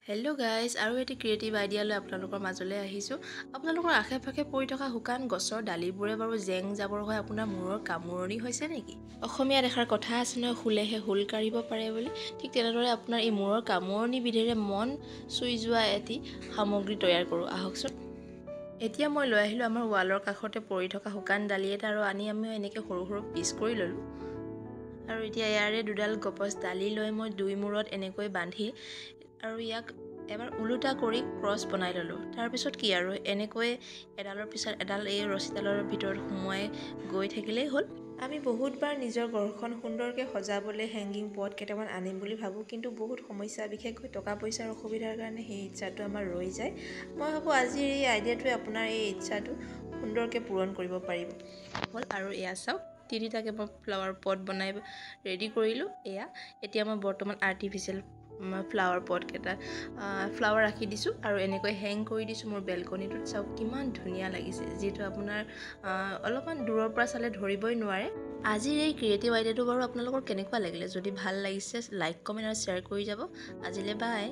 Hello' guys, আৰু এটি creative idea লৈ আপোনালোকৰ মাজলৈ আহিছোঁ। আপোনালোকৰ আশে পাশে পৰি থকা শুকান গছৰ ডালিবোৰে বাৰু জেং জাবৰ হৈ আপোনাৰ মূৰৰ কামোৰণি হৈছে নেকি? অসমীয়াত এষাৰ কথা আছে নহয়, শুলেহে হুল কাঢ়িব পাৰে বুলি। ঠিক তেনেদৰে আপোনাৰ এই মূৰৰ কামোৰণি বিধেৰে মন চুই যোৱা এটি সামগ্ৰী তৈয়াৰ কৰোঁ আহকচোন। এতিয়া মই লৈ আহিলোঁ আমাৰ ৱালৰ কাষতে পৰি থকা শুকান দালি এটা আৰু আনি আমি এনেকৈ সৰু সৰু পিচ কৰি ল'লোঁ। আৰু এতিয়া ইয়াৰে দুডাল গপচ দালি লৈ মই দুই মূৰত এনেকৈ বান্ধি আৰু ইয়াক এবাৰ ওলোটা কৰি ক্ৰছ বনাই ল'লোঁ। তাৰপিছত কি আৰু, এনেকৈ এডালৰ পিছত এডাল এই ৰছীডালৰ ভিতৰত সুমুৱাই গৈ থাকিলেই হ'ল। আমি বহুতবাৰ নিজৰ ঘৰখন সুন্দৰকৈ সজাবলৈ হেংগিং পট কেইটামান আনিম বুলি ভাবোঁ, কিন্তু বহুত সমস্যা, বিশেষকৈ টকা পইচাৰ অসুবিধাৰ কাৰণে সেই ইচ্ছাটো আমাৰ ৰৈ যায়। মই ভাবোঁ আজিৰ এই আইডিয়াটোৱে আপোনাৰ এই ইচ্ছাটো সুন্দৰকৈ পূৰণ কৰিব পাৰিব। হ'ল আৰু এয়া চাওক, তিনিটাকে মই ফ্লাৱাৰ পট বনাই ৰেডি কৰিলোঁ। এয়া এতিয়া মই বৰ্তমান আৰ্টিফিচিয়েল ফ্লাৱাৰ পটকেইটা ফ্লাৱাৰ ৰাখি দিছোঁ আৰু এনেকৈ হেং কৰি দিছোঁ মোৰ বেলকনিটোত। চাওক কিমান ধুনীয়া লাগিছে, যিটো আপোনাৰ অলপমান দূৰৰ পৰা চালে ধৰিবই নোৱাৰে। আজিৰ এই ক্ৰিয়েটিভ আইডিয়াটো বাৰু আপোনালোকৰ কেনেকুৱা লাগিলে? যদি ভাল লাগিছে লাইক, কমেণ্ট আৰু শ্বেয়াৰ কৰি যাব। আজিলৈ বাই।